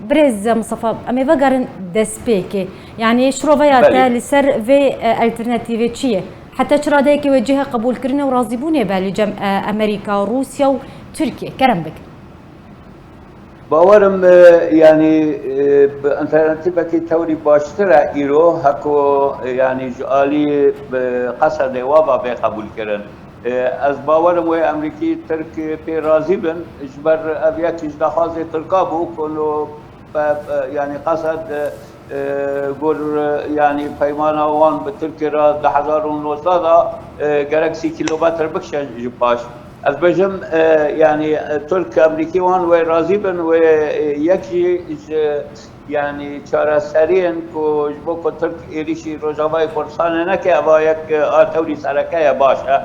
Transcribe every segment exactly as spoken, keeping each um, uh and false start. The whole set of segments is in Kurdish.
Birêz Mistefa, em ê vegerin destpêkê. Yanî şiroveya te Belê. li ser vê, e, alternatîvê çi ye? Heta çi radeyekê wê cihê qebûlkirinê û razîbûnê be li cem, e, Amerîka, Rûsya û Tirkiye? Kerem bike. Bawerim, e, yanî, e, bi alternatîvekî tewrî baştir e îro, heko, e, yanî ji alî bi Qesedê wa va bê qebûlkirin. E, ez bawerim wê Amerîkî Tirk pê razî bin, ji ber ev yek ji daxwazê Tirka bû, ku no, pe-, pe-, yanî Qesed, e, e, gur, e, yanî peymana wan bi Tirkiyê re di hezar û nozdeh de, e, gerek sî kîlometr bikişe ji paş. Ez bêjim, e, yanî, e, Tirk, Amerîkî wan wê razî bin, wê, e, yek jî ji, yanî çareseriyên ku ji bo ku Tirk êrîşî Rojavayê Kurdistanê neke, eva yek, e, a tewrî sereke ye, baş e.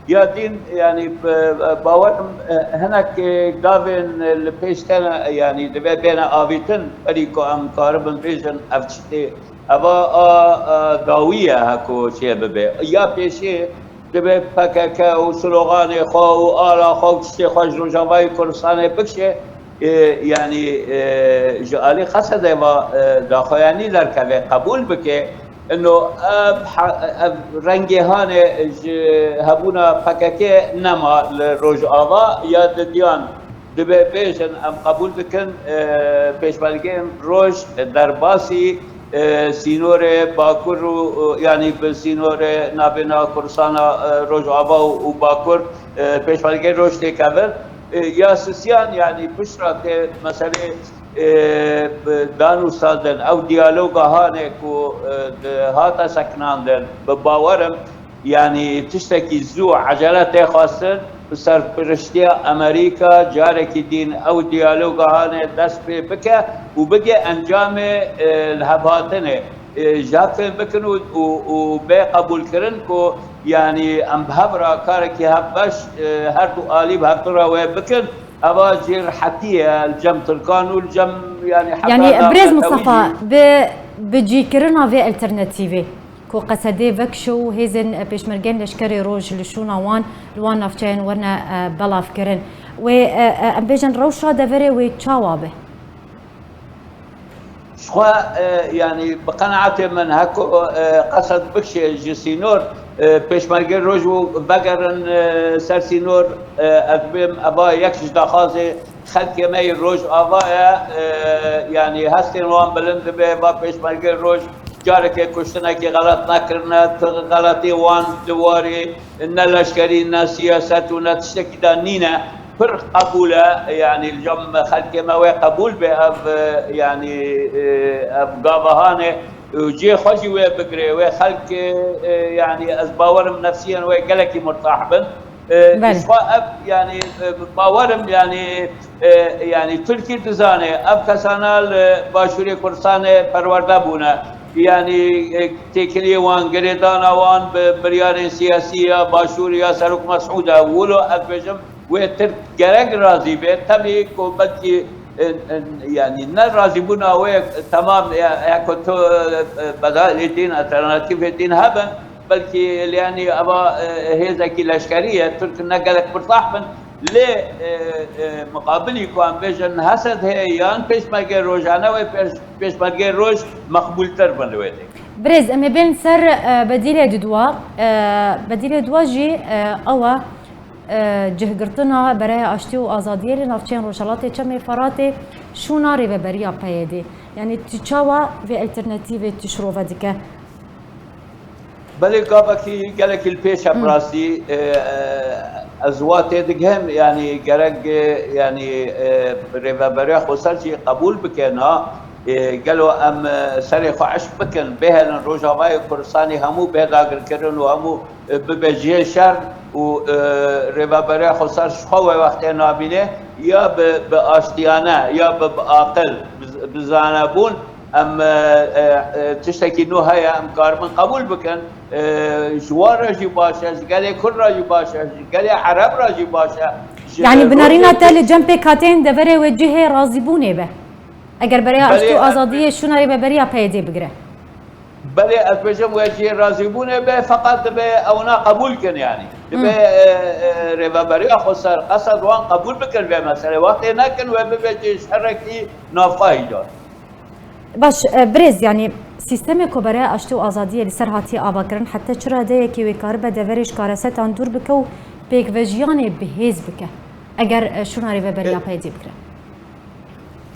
Ya din, yanî, b-, b-, bawerim, e, hinek, e, gavên, e, li pêş tene, yanî, divê bêne avîtin, berî ku em karibin bêjin ev çi tê. Eva a, a dawî ye heko çê bibe. Ya pêşê divê P K K û sloganê xwe û ala xwe û tiştê xwe ji Rojavayê Kurdistanê bikişe, e, yanî, e, ji alî Qesedê ve, e, daxuyanî derkeve, qebûl bike. Ino ev ha-, ev rengê hanê ji hebûna P K K nema li Rojava ya didiyan. Divê bêjin, em qebûl dikin, e, pêşmergeyên roj derbasî, e, sînorê Bakur û, û, yanî bi sînorê navbêna Kurdistana, e, Rojava û, û Bakur, e, pêşmergeyên roj têkevin. E, ya sisiyan, yanî piştre tê meselê, e, bi danûstandin, ew diyaloga hanê ku, e, di hate sekinandin, bi bawerim, yanî tiştekî zû ecele tê xwestin, bi serpiriştiya Amerîka carekî din ew diyaloga hanê dest pê bike û bige encamê, e, lihevhatinê. E, ji hev fêm bikin û, û, û bê qebûlkirin ku, yanî em bi hev re karekî hevbeş, e, her du alî bi hev re wê bikin. Eva jî rehetî ye li cem Tirkan û li cem, yanî, Yanî, heta birêz navnetewî Mistefa, jî. bi, bi cîkirina vê alternatîvê ku Qesedê vekişe û hêzên, e, pêşmergeyên leşkerê roj li şûna wan, li wan navçeyên werine, e, belavkirin. Wê, e, e, em bêjin rewşa deverê wê çawa be? Ji xwe, e, yanî bi qenaetê min heko, e, Qesed bikşe ji sînor, e, pêşmergê roj û vegerin, e, ser sînor, e, ez bêm eva yek ji daxwazê xelkê me yê Rojava ye, e, yanî hestên wan bilind dibe, va pêşmergê roj carekê kuştinekî xelet nekirine, ti xeletê wan di warê ne leşkerî, ne siyaset û ne tiştekî de nîne. Pir qebûl e, yanî li cem xelkê me wê qebûl be ev, e, yanî, e, ev gava hanê û cihê xwe jî wê bigire, wê xelk, e, e, yanî ez bawerim nefsiyên wê gelekî murtah bin. E, Belê. Ji xwe ev, yanî, e, bawerim, yanî, e, yanî Tirkî dizane, ev kesana li Başûrê Kurdistanê perwerde bûne. Yanî, e, têkiliyê wan, girêdana wan bi biryarên siyasî ya Başûrê ya Serok Mesûd e. Wilo ez bêjim, wê Tirk gerek razî be. Tevî ku belkî, e, e, yanî ne razîbûna wê temam, ya, ya ku tu, e, e, bedalê din, alternatîfê din hebin, belkî lêyanî eva, e, hêzekî leşkerî ye, Tirk ne gelek murtah bin. Lê, e, e, miqabilî ku em bêjin Hesed heye yan pêşmergê rojane wê pêş-, pêşmergê roj meqbûltir bin li wê tê. Birêz, em ê bên ser, e, bedîlê didwa. E, bedîlê dwa jî, e, ew e, e, cihgirtina Bereya Aştî û Azadiyê li navçeyên Rojhelatê Çemê Feratê şûna rêveberiya P Y D'ê. Yanî tu çawa vê alternatîvê tu şirove dike? Belê gavekî gelekî li pêş e, Hmm. bi rastî, e, e, ez wa têdigihim, yanî gerek, e, yanî, e, rêveberiya xweser jî qebûl bike na, e, gelo em, e, serê xwe eşq bikin, bihêlin Rojavayê Kurdistanê hemû bê dagirkirin û hemû, e, bibe cihê şer û, e, rêveberiya xweser ji xwe wê wextê nabîne, ya bi, bi aştiyane, ya bi, bi aqil, bi, bi zanebûn, em, e, e, e, tiştekî nû heye, em karibin qebûl bikin. E, ji wan re jî baş e, ji gelê Kurd re jî baş e, ji gelê Ereb re jî baş e. Ji Yanî binarîna rojê te li cem pêkhateyên deverê wê cihê razîbûnê be. Eger Bereya Aştî û Belê, Azadiyê şûna rêveberiya P Y D'ê bigire. Belê, ez bêjim wê cihê razîbûnê be, feqet divê ewna qebûl kin, yanî. Dibe, e, e, rêveberiya xweser, qesed wan qebûl bikin vê meselê. Wextê nekin we bibe cihê şerekî navxwehî de. Baş, e, birêz, yanî sîstemê ku bereya aştî û azadiyê li ser hatiye avakirin, heta çi radeyekê wê karibe deverê ji karesetan dûr bike û pêkvejiyanê bi hêz bike, eger, e, şûna rêveberiya E, PYDê bigire?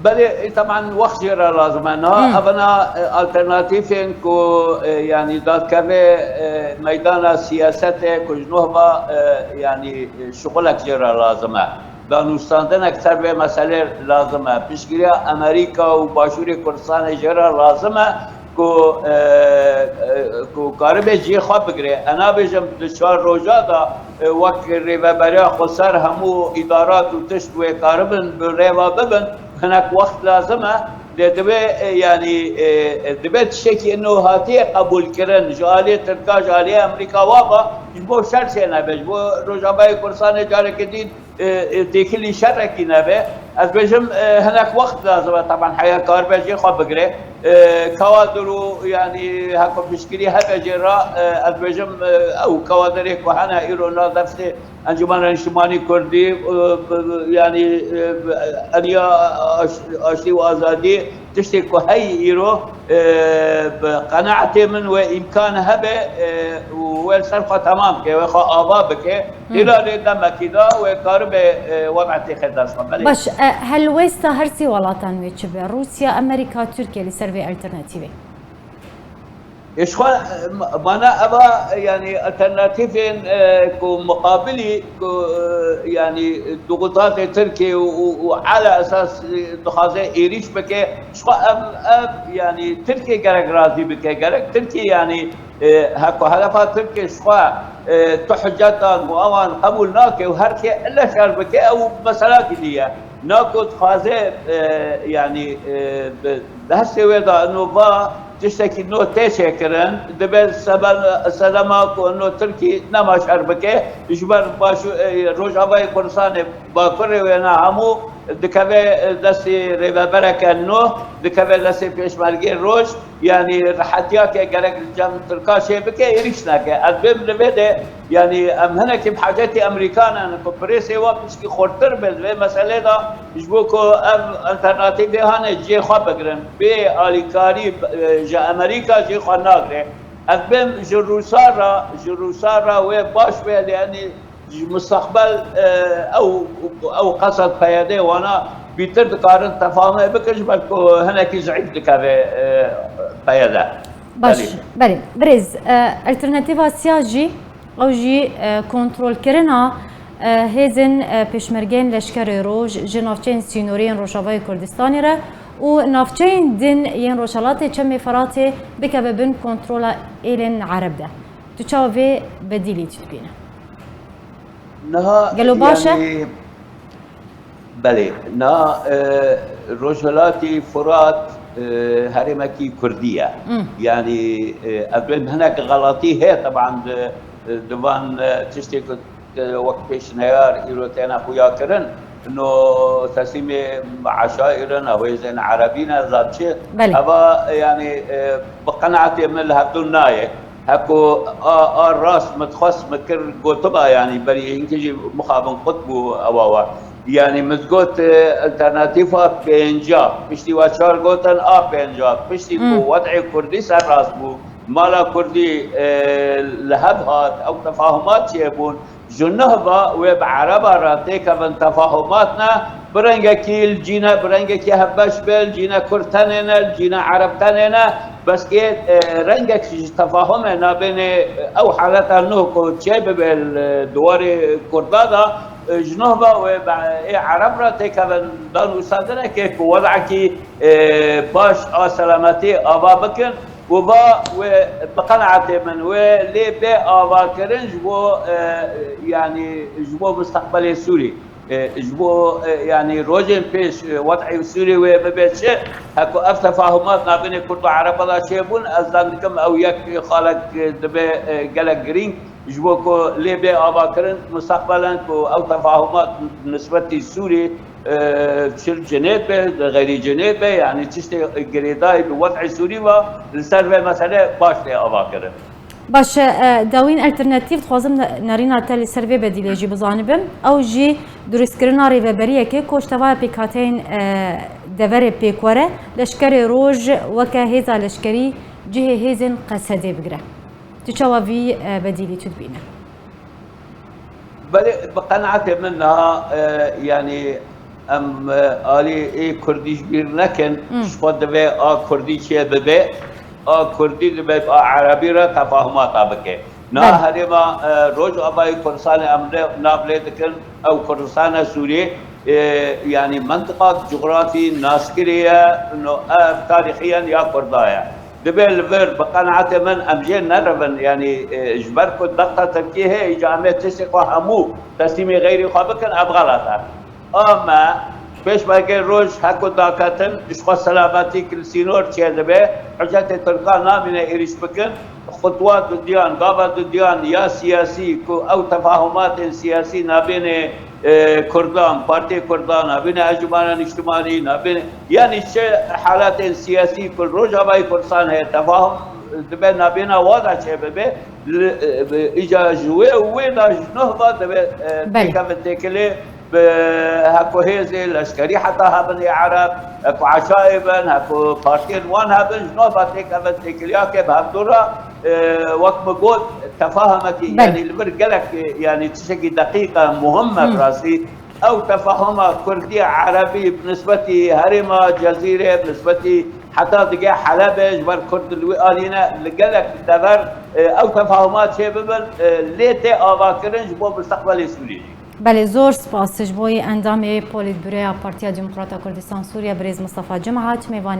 Belê, e, teban wext jê re lazim e. Niha Hmm. evena, e, alternatîfên ku, e, yanî dadkeve, e, meydana siyasetê ku ji nû ve, e, yanî, e, şixulek jê re lazim e. Danûstandinek ser vê meselê lazim e. Piştgiriya Amerîka û Başûrê Kurdistanê jê re lazim e ku, e, e, ku karibe cihê xwe bigire. Ez nabêjim di çar roja de, e, wek rêveberiya xweser hemû îdarat û tişt wê karibin bi rêva bibin. Hinek wext lazim e. Lê divê, e, yanî, e, e, divê tiştekî ino hatiye qebûlkirin ji aliyê Tirka, ji aliyê Amerîka wa ba, ji bo şer çê nebe, ji bo Rojavayê Kurdistanê carekê din, e, e, têkilî şerekî nebe. Ez bêjim, e, hinek wext lazim e, teban heya karibe cihê xwe bigire. E, kawadir û, yanî, heko piştgirî hebe jê re, e, ez bêjim, e, ew kawadirê ku hene îro na destê Encûmena Niştimanî Kurdî, e, b-, b-, yanî, e, b-, Aliya Aş-, Aştî û Azadî, tiştê ku heyî îro, e, bi qenaetê min wê îmkan hebe, e, û wê li ser xwe temam ke, wê xwe ava bike. Hmm. Îla lê demekî de wê karibe, e, weda têxe dest xwe. Belê. Baş, e, helwêsta her sî welatan wê çi be? Rûsya, Amerîka, Tirkiye li ser vê alternatîvê? Ê, ji xwe, e, ma-, mana eva, e, yanî alternatîfên, e, ku muqabilî, ku, e, yanî duqutazê Tirkiye û, û, û ala esas, e, dixwaze êrîş bike, ji xwe ev, ev, yanî Tirkiye gerek razî bike, gerek Tirkiye, yanî, e, heko hedefa Tirkiye ji xwe, e, tu hiceta ku ewan qebûl nake û her kê ile şer bike, ew meselakî dî ye. Na ku dixwaze, e, yanî, e, bi destê wê de ino va tiştekî nû tê çêkirin, dibe sebe-, sedema ku ino Tirkî nema şer bike, ji ber Başû-, e, Rojavayê Kurdistanê, Bakurê wê ne hemû dikeve destê rêvebereke nû, dikeve destê pêşmergê roj, yanî rehetiyake gerek li cem Tirka çê bike, êrîş neke. Ez bêm li vê de, yanî em hinekî bi hacetî Amerîkan in, ku presê wa pişkî xurtir be di vê meselê de, ji bo ku ev alternatîfê hane cihê xwe bigirin. Bê alîkarî, e, ji Amerîka cihê xwe nagire. Ez bêm ji Rûsa re, ji Rûsa re wê baş be, yanî ji mustaqbel, e, ew, ew qesed PYDê wana bîtir dikarin tefahumê bikin, ji ber ku hinekî zeîf dikeve, e, PYD. Baş, Belê. belê. Birêz, e, alternatîfa siyah jî, ew jî, e, kontrolkirina, e, hêzên, e, pêşmergeyên leşkerê roj ji navçeyên sînorî yên Rojavayê Kurdistanê re û navçeyên din yên Rojhelatê Çemê Feratê bikeve bin kontrola êlên Ereb de. Tu çawa vê bedîlî dibîne? Niha, Gelo baş e? yanî, belê, niha, e, Rojhilatî Furat, e, herêmekî Kurdî ye. Hmm. Yanî, e, ev hinek xelatî heye, teban di, di van, e, tiştê ku, e, wek pêşneyar îro têne xuya kirin, no teslîmê eşaîre ne, hêzên erebî ne, zan çi. Belê. Eva, e, yanî, e, bi qenaetê min li hevdû nayê. Heko a, a rast min dixwest min kir gotiba, yanî berî hinkê jî mixabin qut bû ewa we. Yanî min digot, e, alternatîfa pênca, piştî we çar gotin a pênca, piştî ku Hmm. wed'ê Kurdî serrast bû, mala Kurdî, e, li hev hat, ew tefahumat çêbûn. Ji nuh ve wê bi Ereba re têkevin tefahumat ne, bi rengekî li cî ne, bi rengekî hevbeş be, li cî ne Kurd tenê ne, li cî ne Ereb tenê ne, bes ê, e, rengek ji tefahumê nabênê ew haleta nuh ku çêbibe li, e, di warê Kurda de, e, ji nuh ve wê bi ê Ereb re têkevin danûstandinekê ku wed'ekî, e, baş a selametî ava bikin. Û va wê bi qenaetê min wê lê bê avakirin ji bo, e, yanî ji bo mustaqbelê Sûrî. E, ji bo, e, yanî rojên pêş, e, wed'ê Sûrî wê bibe çi? Heko ev tefahumat nabênê Kurd û Ereba de çêbûn, ez zan dikim ew yek xalek, e, dibe, e, gelek girîng. Ji bo ku lê bê avakirin, mustaqbelen ku ew tefahumat nisbetî Sûrî, e, çi li Cinêv be, li xeyrî Cinêv be, yanî tiştê girêdayî bi wed'ê Sûrî ve li ser vê mesele baş tê avakirin. Baş e, dawîn alternatîf dixwazim ne- nerîna te li ser vê bedîlê jî bizanibim. Ew jî durustkirina rêveberiyekê ku ji tevaya pêkhateyên e, deverê pêk were, leşkerê roj weke hêza leşkerî cihê hêzên Qesedê bigire. Tu çawa vî e, bedîlî tu dibîne? Belê, bi qenaetê min niha e, yanî em e, alî ê kurdî ji bîr nekin, ji xwe divê a kurdî çê bibe, a kurdî dibe bi a erebî re tefahumata bike. Niha herêma e, Rojavayê Kurdistanê em ne nav lê dikin, ew Kurdistana Sûriyê e, yanî mentiqa cografî naskirî ye, no ev tarîxiyen ya Kurda ye. Dibe li vir, bi qenaetê min em jê nerevin, yanî e, ji ber ku dexta Tirkiyê heye, îca em ê tiştê xwe hemû teslîmê xeyrî xwe bikin, ev xelet e. A me pêşmergê roj heko daketin, ji xwe selametî ki li sînor çêdibe, hicetê Tirkan namîne êrîş bikin, xutwa dudiyan, gava dudiyan ya siyasî ku ew tefahumatên siyasî nabênê e, Kurdan, Partiyê Kurdan, nabênê Encûmena Niştimanî, nabênê, yanî çi halatên siyasî ku Rojavayê Kurdistan heye, tefahum dibe nabêna wa da çêbibe, li- e, îca ji wê û wê da ji noh va dibe e, Belê. têkevin têkilê bi heko hêzê leşkerî heta hebin ê Ereb, heko eşayê bin, heko partiyên wan hebin, ji noh va têkevin têkiliyakê bi hevdû re e, wek min got, tefahumekî, Belê. Yanî li vir gelek e, yanî tiştekî deqîq e, muhim e bi rastî. Ew tefahuma Kurdî Erebî bi nisbetî herêma Cezîrê, bi nisbetî heta dige Helebê, ji ber Kurd li wî alî ne, li gelek dever e, ew tefahuma çêbibin, e, lê tê avakirin ji bo mustaqbelê Sûriyê jî. Belê, zor spas ji bo yê endamê Polîtbûroya Partiya Demokrata Kurdistan Sûriye birêz Mistefa Cumhat, mêvanê